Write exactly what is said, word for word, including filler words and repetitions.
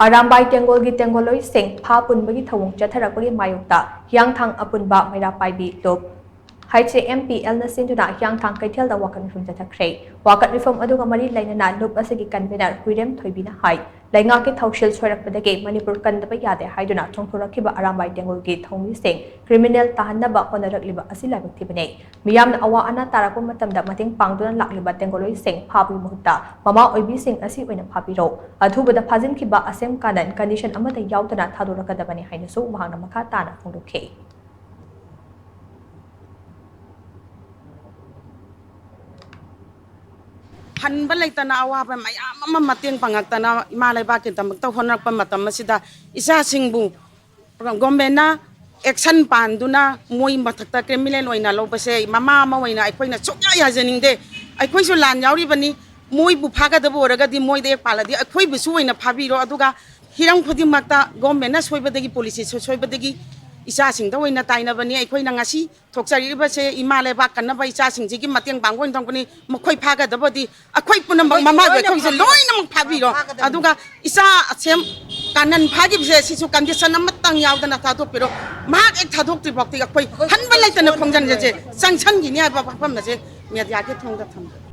ꯑꯔꯥꯝꯕꯥꯏ ꯇꯦꯡꯒꯣꯜꯒꯤ ꯇꯦꯡꯒꯣꯜꯂꯣꯏꯁꯤꯡ ꯐꯥ ꯄꯨꯟꯕꯒꯤ ꯊꯧꯑꯣꯡ ꯆꯠꯊꯔꯛꯄꯒꯤ ꯃꯥꯌꯣꯛꯇ ꯍꯤꯌꯥꯡꯊꯥꯡ ꯑꯄꯨꯟꯕ ꯃꯩꯔꯥ ꯄꯥꯏꯕꯤ ꯂꯨꯞ, ꯍꯩꯆ ꯑꯦ ꯑꯦꯝ ꯄꯤ ꯑꯦꯜꯅ ꯁꯤꯟꯗꯨꯅ ꯍꯤꯌꯥꯡꯊꯥꯡ ꯀꯩꯊꯦꯜꯗ ꯋꯥꯀꯠ ꯃꯤꯐꯝ ꯆꯠꯊꯈ꯭ꯔꯦ꯫ ꯋꯥꯀꯠ ꯃꯤꯐꯝ ꯑꯗꯨꯒ ꯃꯔꯤ ꯂꯩꯅꯅ ꯂꯨꯞ ꯑꯁꯤꯒꯤ ꯀꯟꯚꯦꯅꯔ ꯍꯨꯏꯔꯦꯝ ꯊꯣꯏꯕꯤꯅ ꯍꯥꯏ, ꯂꯩꯉꯥꯛꯀꯤ ꯊꯧꯁꯤꯜ ꯁꯣꯏꯔꯛꯄꯗꯒꯤ ꯃꯅꯤꯄꯨꯔ ꯀꯟꯗꯕ ꯌꯥꯗꯦ ꯍꯥꯏꯗꯨꯅ ꯆꯣꯡꯊꯣꯔꯛꯈꯤꯕ ꯑꯔꯥꯝꯕꯥꯏ ꯇꯦꯡꯒꯣꯜꯒꯤ ꯊꯧꯃꯤꯁꯤꯡ ꯀ꯭ꯔꯤꯃꯤꯅꯦꯜ ꯇꯥꯍꯟꯅꯕ ꯍꯣꯠꯅꯔꯛꯂꯤꯕ ꯑꯁꯤ ꯂꯥꯏꯕꯛ ꯊꯤꯕꯅꯤ꯫ ꯃꯤꯌꯥꯝꯅ ꯑꯋꯥ ꯑꯅꯥ ꯇꯥꯔꯛꯄ ꯃꯇꯝꯗ ꯃꯇꯦꯡ ꯄꯥꯡꯗꯨꯅ ꯂꯥꯛꯂꯤꯕ ꯇꯦꯡꯒꯣꯜꯂꯣꯏꯁꯤꯡ ꯐꯥꯕꯒꯤ ꯃꯍꯨꯠꯇ ꯃꯃꯥ ꯑꯣꯏꯕꯤꯁꯤꯡ ꯑꯁꯤ ꯑꯣꯏꯅ ꯐꯥꯕꯤꯔꯣ꯫ ꯑꯊꯨꯕꯗ ꯐꯥꯖꯤꯟꯈꯤꯕ ꯑꯁꯦꯝ ꯀꯥꯅꯟ ꯀꯟꯗꯤꯁꯟ ꯑꯃꯠꯇ ꯌꯥꯎꯗꯅ ꯊꯥꯗꯣꯔꯛꯀꯗꯕꯅꯤ ꯍꯥꯏꯅꯁꯨ ꯃꯍꯥꯛꯅ ꯃꯈꯥ ꯇꯥꯅ ꯐꯣꯡꯗꯣꯛꯈꯤ꯫ ꯍꯟꯕ ꯂꯩꯇꯅ ꯑꯋꯥꯕ ꯃꯌꯥꯝ ꯑꯃ ꯃꯇꯦꯡ ꯄꯥꯡꯉꯛꯇꯅ ꯏꯃꯥ ꯂꯩꯕꯥꯛꯀꯤꯗꯃꯛꯇ ꯍꯣꯠꯅꯔꯛꯄ ꯃꯇꯝ ꯑꯁꯤꯗ ꯏꯆꯥꯁꯤꯡꯕꯨ ꯒꯣꯔꯃꯦꯟꯅ ꯑꯦꯛꯁꯟ ꯄꯥꯟꯗꯨꯅ ꯃꯣꯏ ꯃꯊꯛꯇ ꯀ꯭ꯔꯤꯃꯤꯅꯦꯜ ꯑꯣꯏꯅ ꯂꯧꯕꯁꯦ ꯃꯃꯥ ꯑꯃ ꯑꯣꯏꯅ ꯑꯩꯈꯣꯏꯅ ꯁꯨꯡꯌꯥ ꯌꯥꯖꯅꯤꯡꯗꯦ꯫ ꯑꯩꯈꯣꯏꯁꯨ ꯂꯥꯟ ꯌꯥꯎꯔꯤꯕꯅꯤ꯫ ꯃꯣꯏꯕꯨ ꯐꯥꯒꯗꯕ ꯑꯣꯏꯔꯒꯗꯤ ꯃꯣꯏꯗ ꯑꯦꯛ ꯄꯥꯜꯂꯗꯤ ꯑꯩꯈꯣꯏꯕꯨꯁꯨ ꯑꯣꯏꯅ ꯐꯥꯕꯤꯔꯣ꯫ ꯑꯗꯨꯒ ꯍꯤꯔꯝ ꯈꯨꯗꯤꯡꯃꯛꯇ ꯒꯣꯔꯃꯦꯟꯅ ꯁꯣꯏꯕꯗꯒꯤ, ꯄꯣꯂꯤꯁꯤ ꯁꯣꯏꯕꯗꯒꯤ ꯏꯆꯥꯁꯤꯡꯗ ꯑꯣꯏꯅ ꯇꯥꯏꯅꯕꯅꯤ꯫ ꯑꯩꯈꯣꯏꯅ ꯉꯁꯤ ꯊꯣꯛꯆꯔꯛꯂꯤꯕꯁꯦ ꯏꯃꯥ ꯂꯩꯕꯥꯛ ꯀꯟꯅꯕ ꯏꯆꯥꯁꯤꯡꯁꯤꯒꯤ ꯃꯇꯦꯡ ꯄꯥꯡꯕ ꯑꯣꯏꯅ ꯊꯣꯛꯄꯅꯤ꯫ ꯃꯈꯣꯏ ꯐꯥꯒꯗꯕꯗꯤ ꯑꯩꯈꯣꯏ ꯄꯨꯝꯅꯃꯛ ꯃꯃꯥ ꯑꯩꯈꯣꯏꯁꯦ ꯂꯣꯏꯅꯃꯛ ꯐꯥꯕꯤꯔꯣ꯫ ꯑꯗꯨꯒ ꯏꯆꯥ ꯑꯁꯦꯝ ꯀꯥꯅꯟ ꯐꯥꯈꯤꯕꯁꯦ ꯁꯤꯁꯨ ꯀꯟꯗꯤꯁꯟ ꯑꯃꯇꯪ ꯌꯥꯎꯗꯅ ꯊꯥꯗꯣꯛꯄꯤꯔꯣ꯫ ꯃꯍꯥꯛ ꯍꯦꯛ ꯊꯥꯗꯣꯛꯇ꯭ꯔꯤ ꯐꯥꯎꯗꯤ ꯑꯩꯈꯣꯏ ꯍꯟꯕ ꯂꯩꯇꯅ ꯈꯣꯡꯖꯟꯒꯁꯦ ꯆꯪꯁꯟꯈꯤꯅꯤ ꯍꯥꯏꯕ ꯋꯥꯐꯝ ꯑꯁꯦ ꯃꯦꯗꯤꯌꯥꯒꯤ ꯊꯣꯡꯗ ꯊꯝꯖꯒꯦ꯫